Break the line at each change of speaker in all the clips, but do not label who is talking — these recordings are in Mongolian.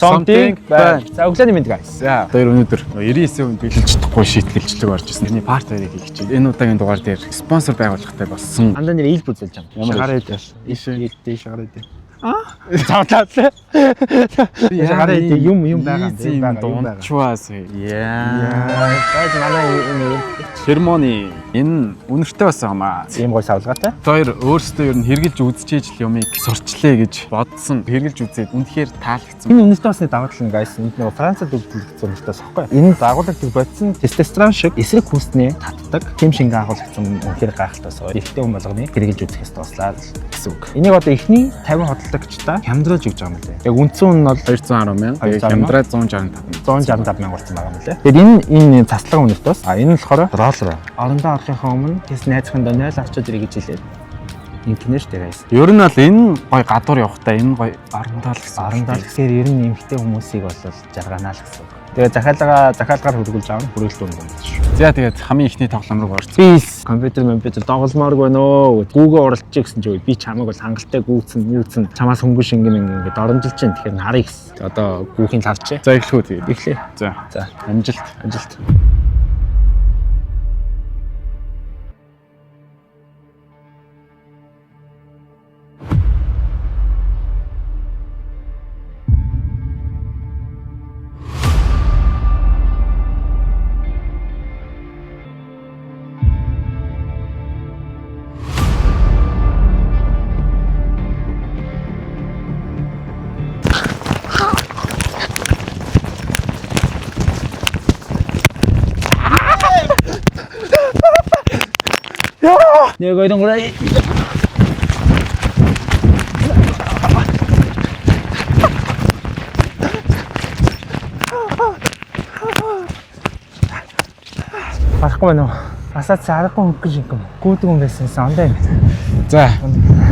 Something байна. За, өглөөний мэнд, guys.
За, тэр өнөөдөр 99% биелүүлж чадахгүй шийтгэлчлэг орж ирсэн. Тэрний part 2-ыг хийх гэж. Энэ удаагийн дугаар дээр спонсор байгууллагатай болсон.
Андаа нэр ил бүзэлж байгаа.
Ямар
Шагаар идэ.
Ийшээ.
Ил дээш шагаар идэ. Аа? Зовлоо. Шагаар идэ юм юм байгаа.
Юм
Юм байгаа. Юм байгаа.
дунчваас. Яа.
Guys, манай энэ
Фермоны энэ үнэртэй бас юм аа.
ийм гой савлгаатай.
Тэр өөрсдөө ер нь хэрглэж үзчихээж л юмыг сурчлээ гэж бодсон. Хэрглэж үзээд үнэхээр таалагдсан.
Энэ үнэртэй басны давуу тал нь, guys, энэ нөгөө Францад үйлдвэрлэгдсэн үнэртэй бас байхгүй. Энэ дагуулдаг бодсон тестостерон шиг эсрэг хүнснээ татдаг. Тэм шингэн агуулгдсан, үнэхээр гайхалтай бас. Эрэгтэй хүн болгоны хэрэгжилж үзэх ёстой баслаа л гэсэн үг. Энийг одоо эхний 50 худалдагчдаа хямдруулж өгч байгаа юм лээ. Яг үндсэн үн нь бол
210 мянга.
210
Хямдраад 165.
165 мянга болсон байгаа юм лээ. Тэгэхээр энэ цацлага үнэрт бас, энэ нь болохоор роллер. Орондоо орохынхоо өмнө тест найзхандаа 0 авчиад ирэх гэж хэлээд. Инкнэ штэ, guys.
Ер нь бол энэ гой гадуур явахтаа энэ гой орондоо л гэсэн.
Орондоо л гэсээр ер нь эмэгтэй хүмүүсийг бол жарганаа л гэсэн үг. Тэгээ захиалгаар хөргүүлж аавна, хүрээлт үн юм шүү.
За, тэгээд хамгийн ихний тоглоом руу орсон.
Би компьютер тогломооргүй нөө. Гүүгээ уралдчих гэсэн чи би чамайг бол хангалттай гүүцэн гүүцэн чамаас хөнгөн шингэн ингээд доромжилж чинь, тэгэхээр харъя гэсэн. Одоо гүүхийн лавчээ.
За, эхлэх үү тэгээд.
Эхлэе.
За.
За.
Амжилт.
Амжилт. Нэг, хоёр, гурав. Барахгүй байна уу? Асаад аргагүй хөнгө шингэн. Гүйдэг юм байсан сандаа юм байна.
За,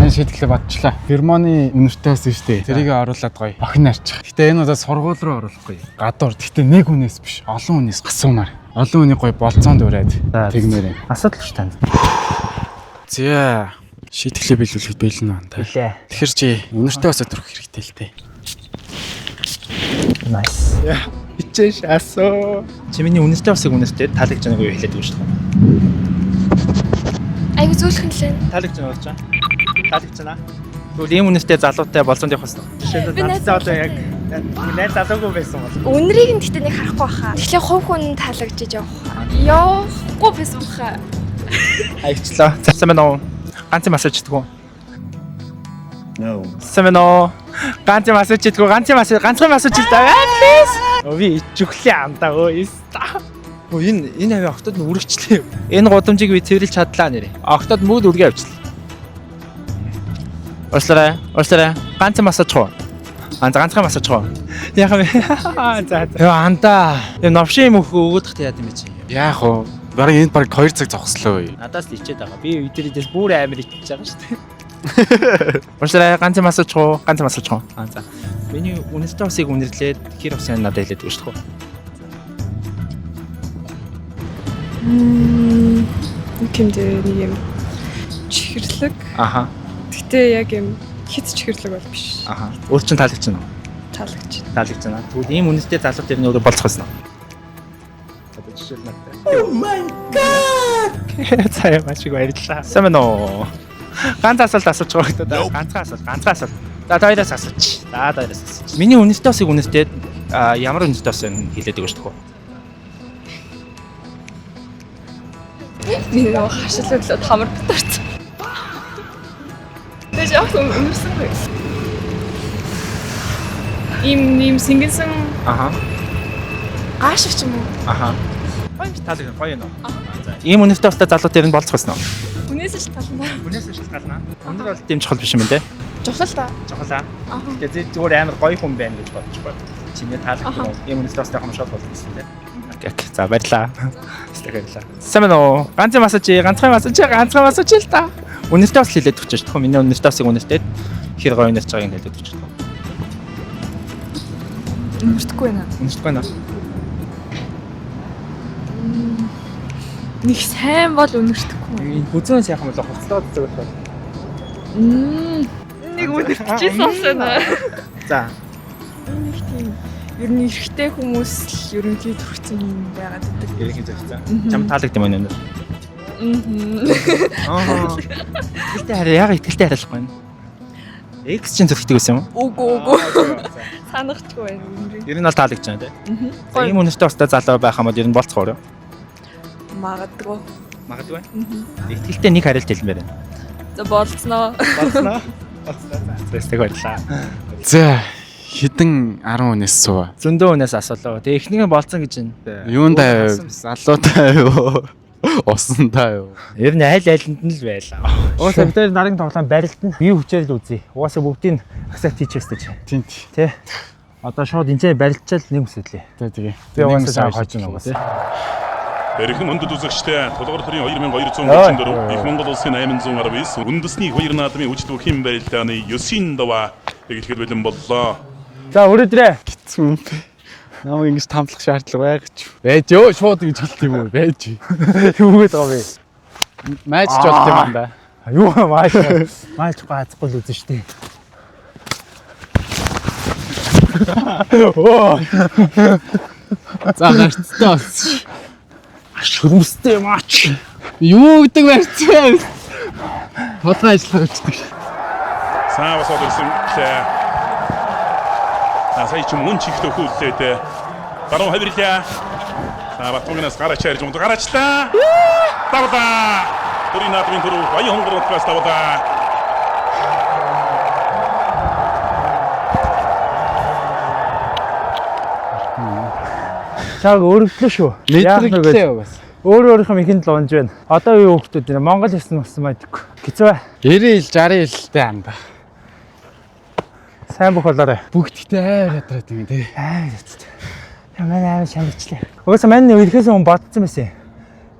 энэ шийтгэлээ батчлаа. Фермоны үнэртэй байсан шүү дээ. Тэрийг оруулаад гоё. Охин арчих. Гэтэ энэ удаа сургууль руу оруулахгүй. Гадуур. Гэтэ нэг хүнээс биш, олон хүнээс асуумаар. Олон хүний гоё болцоонд ураад
За.
тэгмээр юм.
Асуудал ш танд.
За, шийтгэлээ биелүүлэхэд бэлэн байна та.
Билээ.
Тэгэхээр чи үнэртэй басаа төрөх хэрэгтэй л дээ.
Nice. Хичээш асуу. Чи миний үнэртэй басыг үнэртэй таалагдж байгааг юу хэлээд өгч шүү.
Айгу зөөлхөн л байна.
Таалагдж байна уу чам? Таалагдж байна. Тэгвэл ийм үнэртэй залуутай болцоонд явах хэвээр. Жишээлбэл
Би найз
надтай одоо яг найз залуугүй байсан бол
Үнрийг нь гэтээ нэг харахгүй баха. Тэгэхээр хувь хүн таалагдж явах хаа. Явахгүй байсан баха.
аягчлаа. Сайн байна уу? Ганц юм асууж чаддаг уу? No. Сайн байна уу? Ганц юм асууж чаддаг уу? Ганц юм асуу, ганцхан юм асууж чаддаг. Аа, please. Өө, би ичвэхлээ амдаа өө. Иста. Өө, энэ аваа октод нь үргэлжлээ. Энэ гудамжийг би цэвэрлж чадлаа нэрээ. Октод бүгд үргээ авчлаа. Уучлаарай. Уучлаарай. Ганц юм асууж уу? Аа, за, ганцхан юм асууж уу? Яах вэ? За за. Йоо, андаа. Юм новшин юм өгөөд тахт яад юм бэ чи?
Яах вэ? Бараг энд бараг 2 цаг зогслоо.
Надаас л ичээд байгаа. Би өдрөөдөөс бүр амар ичиж байгаа шүү дээ. Уучлаарай, ганц юм асууж уу? Ганц юм асууж уу? Аа, за. Миний үнэртэй усыг үнэрлээд хэр усын надад хэлээд өгч шүү.
Нэг юм дээр нэг юм чихэрлэг.
Аха.
Гэтэ яг юм хит чихэрлэг бол биш.
Аха. Өөр чин таалагдж байна уу?
Таалагдж.
Таалагдж байна. Тэгвэл ийм үнэртэй залуу тэр нь өөрөө болцох байсан уу? Одоо жишээл надад. Oh my god. За, маш их баярлалаа. Сайн байна уу? Ганц асуулт асууж байгаа гэдэг. Ганцхан асуулт, ганцхан асуулт. За, та хоёроос асууч. За, та хоёроос асууч. Миний үнэртэй усыг үнэртэй ямар үнэртэй ус юм хэлээд өгч шүү.
Би нэг хашил өглөө тамар битарч. Тэгэж яг үнэрсэн. Ийм нэм сэнгэнсэн
Аха.
гаашиг ч юм уу.
Аха. Гоё юм таалагдсан, гоё юм уу? За. Ийм үнэртэй устай залуу тэр нь болцох байсан уу?
Үнээс ч тална.
Үнээс шалтгаална. Өндөр бол тийм чухал биш юм байна те.
Чухал та.
Чухал аа.
Аха.
Тэгээ зүгээр амар гоё хүн байна гэж бодож байна. Чиний таалагдсан уу? Ийм үнэртэй устай хомшоод болно гэсэн те. Окей, окей. За, баярлаа. Баярлалаа, баярлалаа. Сайн байна уу? Ганц юм асууж, ганцхан юм асууж, ганцхан юм асууж л та. Үнэртэй ус хэлээд өгч шүү. Миний үнэртэй усыг үнэртэй хэр гоё үнэрч байгааг нь хэлээд өгч шүү.
Үнэртэхгүй байна.
Үнэртэхгүй байна.
Нэг сайн бол үнэртэхгүй.
Энэ хүзэн сайхан болоо хувцлаад зүг болох.
Нэг үнэртэжсэн байна.
За.
Би нэг тийм ер нь эрэгтэй хүмүүс л ерөнхий төрсэн юм байгаад байдаг.
Ерөнхий зөвцөн. Чам таалагдсан юм байна өнөр. Аа. Итгэлтэй хараа яга итгэлтэй хариулахгүй байна. X чинь зөрчдөг байсан юм уу?
Үгүй үгүй. Санахчгүй байна.
Ер нь бол таалагдж байна тий.
Гоё.
Ийм үнэртэй устай залуу байх юм бол ер нь болцох уу?
Магадгүй.
Магадгүй. Итгэлтэй нэг хариулт хэлмээр байна.
За болцноо.
Болцноо. Болцноо. Зөвстэй баярлаа.
За хідэн 10 хүнээс сууа.
Зөндөө хүнээс асуулаа. Тэгээ эхнийг нь болцсон гэж байна.
Юун таа залуу юу? Усан таа юу?
Ер нь аль алинд нь л байлаа. Угаасаа бид хоёр нарын тоглоом барилтна. Бие хүчээр л үзье. Угаасаа бүгдийг accept хийчихээс гэж.
Тийм.
Тэ. Одоо шууд энэ барилчаал нэг үсэдлээ.
За тэгээ.
Би угаасаа чам хойж байна угаасаа.
Эрхэм өндөд үзэгчтэй Тулгуур төрийн 2234 Их Монгол улсын 819 үндэсний хоёр наадмын үжид бүхийн барилдааны 9-ийн даваа эхлэхэд бэлэн боллоо.
За өрөөдрөө.
Хэцүү юм бэ. Намайг ингэж тамлах шаардлага байгаа ч. Байж ёо шууд ингэж хэлт юм уу? Байж.
Юу гээд байгаа вэ?
Майч ч болт юм да.
Юу мааш. Мааш гацгүй л үзэн штэ. Оо.
За гарцтай болсон.
Шүрмстэй маач.
Юу гэдэг барьцсан. Толгой ажиллах болчихдог.
Сайн босоод ирсэн лээ. За сая ч мөн чихт өхүүллээ дээ. Баруун хавирлаа. За Батмагнаас гараач ярьж мөн гараачлаа. Давлаа. Төрийн наадмын түрүү Баян хонгор нутгаас давлаа.
Чаг өргөлөө шүү.
Мэдрэгдлээ угаас.
Өөр өөрийнх нь ихэнд л унж байна. Одоо үе хүүхдүүд нэ Монгол хэлсэн болсон байдаггүй. Хэцүү бай.
90 ил 60 илтэй анда.
Сайн бүх болоорой.
Бүгд ихтэй айр ядраад юм тий.
Амар хэцүү. Манай амар шамбарчлаа. Угаасаа манай ирэхээс өмнө бодсон байсан юм.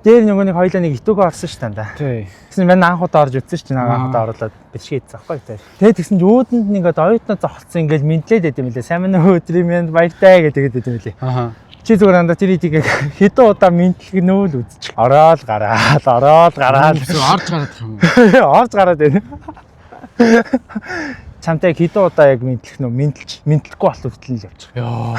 Дээр нөгөө нэг хоёлаа нэг итүүгээ орсон шүү дандаа.
Тий.
Тэгсэн чинь манай анх удаа орж үзсэн шүү дээ. Анх удаа оруулаад бичгээ хийсэн байхгүй юу. Тэгээд тэгсэн чинь уудэнд нь ингээд оюутнаа зогсолцсон ингээд мэдлээд байд юм лээ. Сайн мэн өдрийн мэнд баяртай гэдэг гэдэг юм лээ.
Аха.
Чи зүгээр андаа тэр идийг хэдэн удаа мэдлэг нөөл үзчих. Ороод гараал, ороод гараал.
Орж гараад их юм уу?
Орж гараад байна. Чамтай хэдэн удаа яг мэдлэх нөө мэдлж мэдлэхгүй бол хүртэл л явчих.
Йоо.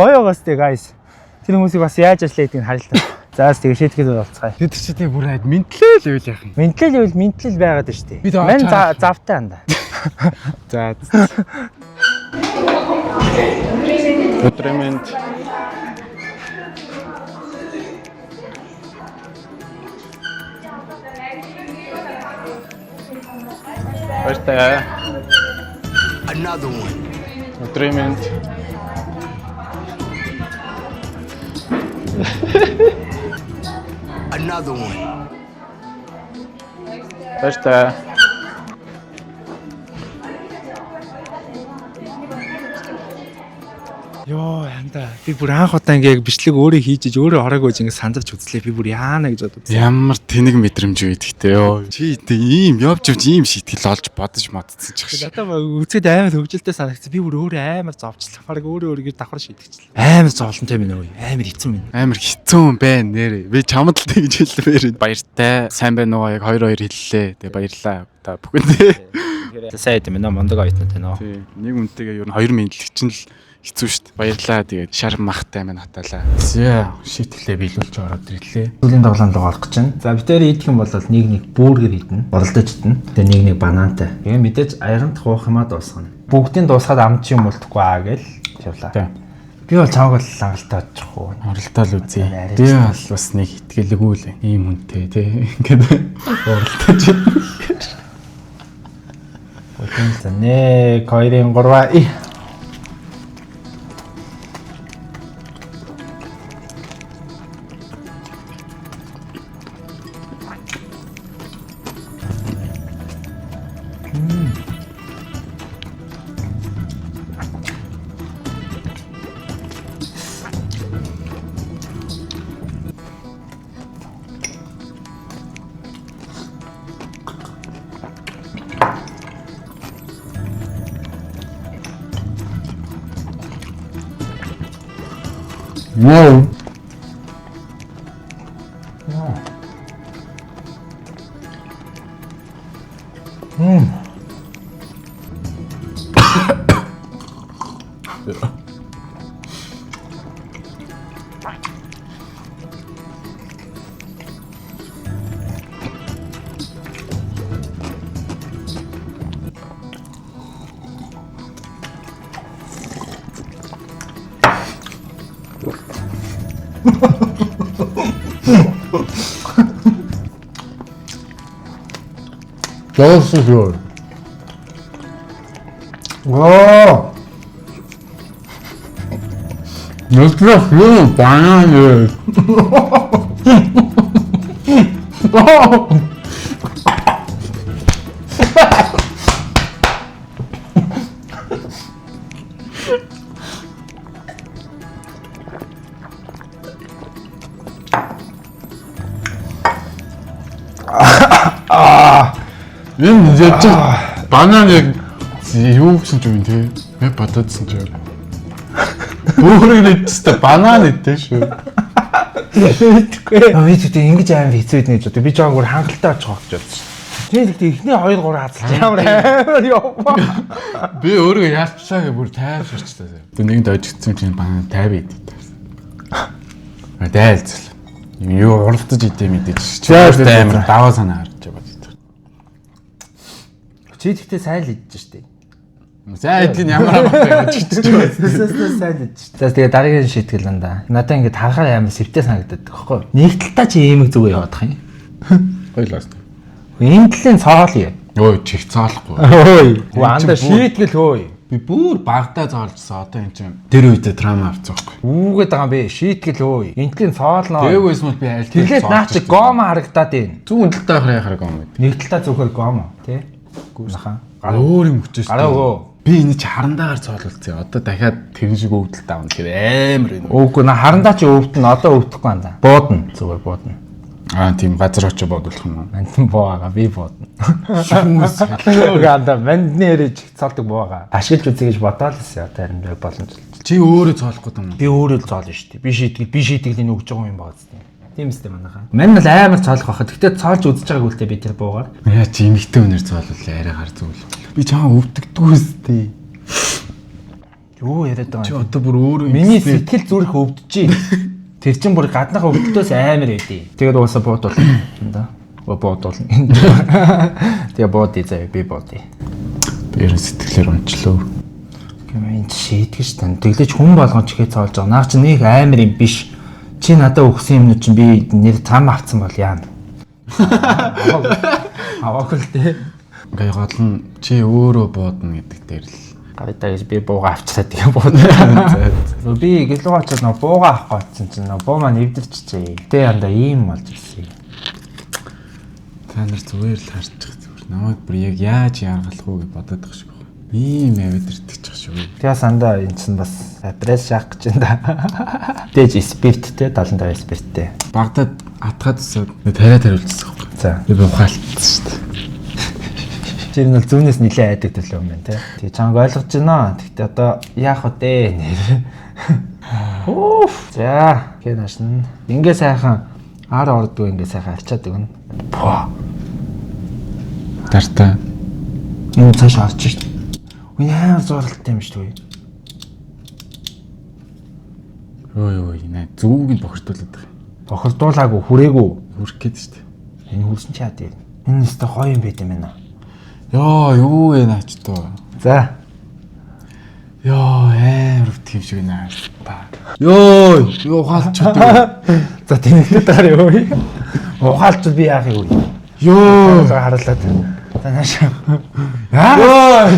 Гоё байгаас тээ guys. Тэр хүмүүсийг бас яаж ажиллаа гэдгийг харъя л та. За тэгээ шийтгэл болцгаая.
Тэд чи тий бүр айд мэдлээ л байл яах юм.
Мэдлэл байвал мэдлэл байгаад байна шүү дээ.
Бид орж
Мань
харах.
завтай анда.
За. Өдрийн мэнд. Баяртай.
Another one.
Өдрийн мэнд.
Another one.
Баяртай.
Йоо янда би бүр анх удаа ингээ яг бичлэг өөрөө хийж иж өөрөө ороог үж ингээ сандарч үзлээ. Би бүр яана гэж бодсон.
Ямар тэнэг мэдрэмж вэ гэхдээ ёо. Чи тэ ийм явж явж ийм шийтгэл олж бодож модсон ч юм.
Надад үзэхэд амар хөвгөлтэй санагдсан. Би бүр өөрөө амар зовчлаа. Бараг өөрөө өөрийгөө давхар шийдэгчлээ. Амар зовлонтой минь өө. Амар хэцүү минь.
Амар хэцүү юм байна нэрээ. Би чамд л тэгж хэлмээр. Баяртай. Сайн байна уу? Яг 2 2 хэллээ. Тэгээ баярлаа та бүхэндээ.
Сайн юм байна. Мундаг оюутнууд байна.
Тий. Нэг үнтэйгээ ер нь 2 мэдлэг чинь л хэцүү шүү дээ. Баярлаа. Тэгээд шар махтай маань хатаалаа. За шийтгэлээ биелүүлж ороод ирлээ.
Сүүлийн тоглоом руу орох гэж байна. За бид нэр идэх юм бол нэг нэг бүргэр идэнэ, уралдаж идэнэ. Тэгээ нэг нэг банантай. Тэгээ мэдээж аяганд хуух юмаа дуусгана. Бүгдийн дуусгаад амт юм болтгүй аа гэл явлаа.
Тий.
Би бол чамаг бол лангалтай очих уу.
Уралдаал үзье.
Арай
Би бол бас нэг итгэлгүй л ийм хүнтэй тий. Ингээд уралдаж.
Бүхэн за 1 2 3 и.
Вау. Яасан юу? Оо. Нүдлэх юу банан юу? Энэ яаж банан яг юу гэсэн ч юм те. Би бодоодсэн ч юм. Өөрөөр идчихсэн банан идэ шүү.
Мэдгүй. Би тэгтээ ингэж амар хэцүү байдна гэж боддог. Би жоон бүр хангалттай очих гэж бодсон шүү. Тэгээ тэгтээ эхний 2 3 хазалж ямар амар яваа.
Би өөрөө ялчлаа гэ бүр тайвширчтаа. Тэг нэгэнд ожигдсан чинь банан 50 идэх. А дайлцл. Юу уралдаж идэ мэдээж.
За, за, за.
Амар даваа санаа гарч байгаа боддог.
Чи тэгтээ сайн л идэж штэ.
За идэх нь ямар амартай ожигдчих вэ?
Тэсээс сайн идэж. За тэгээ дараагийн шийтгэл анда. Надаа ингэж харахаар амар сэвтэй санагдаад байхгүй юу? Нэг талтаа чи эмэг зүгээ яваадах юм.
Хоёлаас.
Энэ талын цоол юм.
Ой чих цаалахгүй.
Ой.
Энэ
Анда
чи бүр-
шийтгэл хөөе.
Би бүр багтаа зоолжсон. Одоо энэ чинь тэр үедээ трама авцсан байхгүй.
Үүгээд байгаа юм бэ? Шийтгэл хөөе. Энэ талын цоолноо.
Тээгүйс мэл би аль
Тэглээд наа чи гомо харагдаад байна.
Зүүн талдаа байхаар яхаар гомо мэд.
Нэг талтаа зөвхөн гомо тий. Гүнхаа.
Өөр юм өчөөс.
Гараа өгөө.
Би энэ чи харандаагаар цоололцсон. Одоо дахиад тэрэн шиг өвдөлт авна гэхээр амар энэ.
Үгүй на харандаа чи өвдөн одоо өвдөхгүй анда. Буудна зүгээр буудна.
Аа тийм газар очиж бодуулах юм уу?
Мандин буугаа би буудна.
Хүмүүс
Үгүй анда мандны яриж цоолдог буугаа. Ашиглаж үзье гэж бодоол л одоо харин би боломж.
Чи өөрөө цоолох гэдэг юм уу?
Би өөрөө л цоолно шүү дээ. Би шийтгэл би шийтгэлийн өгч байгаа юм байгаа зү. Тийм үстэй манайхаа. Мань бол амар цоолох байхад. Гэтэ цоолж үзэж байгааг үлдээ би тэр буугаар.
Яа чи эмэгтэй хүнээр цоолвол арай гар зүйл. Би чамаа өвдөгдгүү үстэй.
Юу яриад байгаа
Чи
юм?
одоо бүр өөрөө
Миний
ингэсэн.
сэтгэл зүрх өвдөж. Тэр чин бүр гаднах өвдөлтөөс амар байдیں۔ Тэгээд уусаа буудуулна. Да. Оо буудуулна. Тэгээ буудъя заяа би буудъя.
Би ер нь сэтгэлээр унчлаа.
Гэмээр энэ шийтгэж тань. Тэглэж хүн болгон чихээ цоолж байгаа. Наа чи нэг амар юм биш. Чи надад өгсөн юмнууд чинь би нэр зам авцсан бол яана. Аваагүй л дээ.
Ингээ гол нь чи өөрөө буудна гэдэг дээр л.
Гараа гэж би бууга авчраад тэгээ буудна. Би гэлүүг очоод нөө бууга авах гэсэн чинь нөө буу маань эвдэрчжээ. Тэ анда ийм болж ирсэн.
Та нар зүгээр л харчих зүгээр. Намайг бүр яг яаж яргалах уу гэж бодоод байгаа шиг байна. Ийм авид ирдэг ч шүү.
Тэгээ сандаа энэ чинь бас апрес шахах гэж энэ да. Дэж спирттэй 75 спирттэй.
Багдад атгаад өсөөд тариа тариулчихсан байхгүй.
За.
Би ухаалтсан шүү дээ.
Тэр нь бол зүүнээс нилээ айдаг төлөө юм байна те. Тэгээ чанга ойлгож байна. Тэгтээ одоо яах вэ те нэр. Уф. За, гэ наашна. Ингээ сайхан ар ордгоо ингээ сайхан арчаад өгнө. Пуа.
Дартаа.
Энэ цааш орж шít. Үгүй амар зуралтай юм шүү дээ.
Ой ой нэ зүг нь бохирдуулаад байгаа.
Бохирдуулаагүй, хүрээгүй.
Хүрэх гээд шүү дээ.
Энэ хүрсэн чи яа дээ. Энэ өстө гоё юм байт юм байна.
Йоо юу вэ наач туу.
За.
Йоо амар өвдөх юм шиг байна. Та. Йоо юу ухаалч үү.
За тэнэгтэй дараа юу. Ухаалч би яах юм вэ?
Йоо
харуулаад. За нааш. Яа.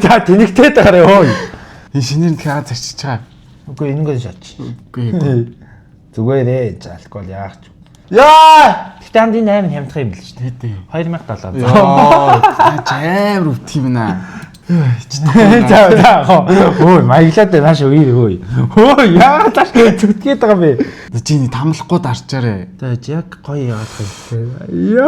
За тэнэгтэй дараа юу.
энэ шинээр дахиад зарчиж байгаа.
Үгүй энэгээр шаач.
Үгүй.
Зүгээрээ залгүй бол яах ч. Яа! Гэтэ хамт энэ 8 хямдах юм бэл шүү
Хэдий.
дээ. 2007.
Йоо наач амар өвдөх юм байна.
За за. Ой, маяглаад байна нааш үе хөөе. Хөө яа тааш зүтгээд байгаа юм бэ?
Чи энэ тамлахгүй дарчаарэ.
За яг гоё яагаад юм. Яа!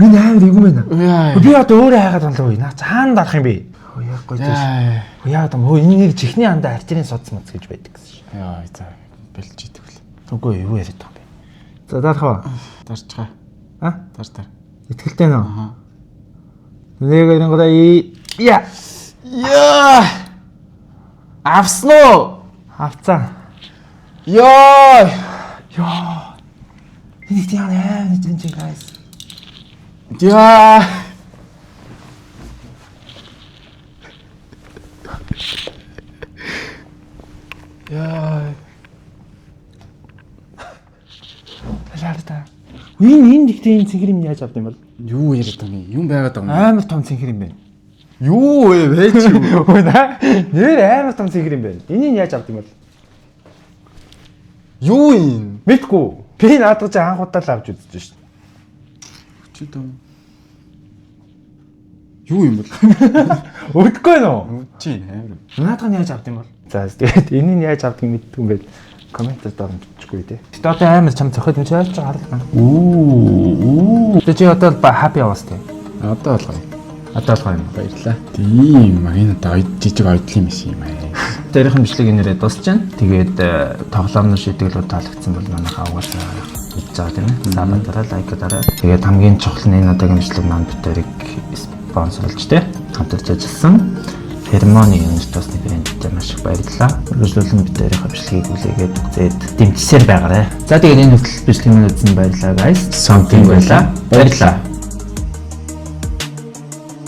Энэ амар эвгүй байна.
Яа.
Би одоо өөрөө хайгаад болов уу? Наа цаана дарах юм бэ? Хөө яг гоё тийш.
Яа.
Хөө яагаад юм? Хөө энэ нэг чихний андаа артерийн судас мац гэж байдаг гэсэн шин.
Яа за бэлж идэх үл.
Үгүй юу яриад байгаа юм бэ? За дарах уу?
Дарчгаа.
А?
Дар дар.
Итгэлтэй нөө.
Аха.
Нэг нэг гоо и. Я.
Яа. Авсан уу?
Авцаа.
Йоо!
Энэ тийм амар энэ чинь guys.
Яа! Яа!
Талаарта. Энэ энэ гэхдээ энэ цэнхэр юм яаж авд юм бол?
Юу яриад байгаа юм? Юм байгаад байгаа юм.
Амар том цэнхэр юм байна.
Юу вэ? Вэж юу?
Өө наа. Нэр амар том цэнхэр юм байна. Энийг яаж авд юм бол?
Юу юм?
Мэдгүй. Би наадах чи анх удаа л авч үзэж шин.
Чи том. Юу юм бол?
Өдөхгүй нөө.
Чи амар.
Наадах нь яаж авд юм бол? За тэгээд энийг яаж авдгийг мэддэг юм байл. Комментээр доор бичихгүй дээ. Гэтэ одоо амар чам зохиод юм чи яаж байгаа харлаа. Үү. Тэгээ чи одоо happy hours тий.
Одоо болгоё.
Одоо болгоё юм.
Баярлаа. Тийм, энэ одоо жижиг ойдлын юм шиг юм аа.
Дээрх нь бичлэг энээрээ дуусч байна. Тэгээд тоглоомны шийдвэрлүүд таалагдсан бол манайхаа угаасаа хийж байгаа тийм ээ. Sub дараа, like дараа. Тэгээд хамгийн чухал нь энэ удаагийн бичлэг маань бид хоёрыг спонсорлж тий хамтарч ажилласан. Фермоны үнэрт усны брэндтэй маш их баярлалаа. Үргэлжлүүлэн бид хоёрын бичлэгийг хүлээгээд үзээд дэмжсээр байгаарай. За тэгээд энэ хүртэл бичлэгийг үзсэн баярлалаа guys.
Something
баярлалаа. Баярлалаа.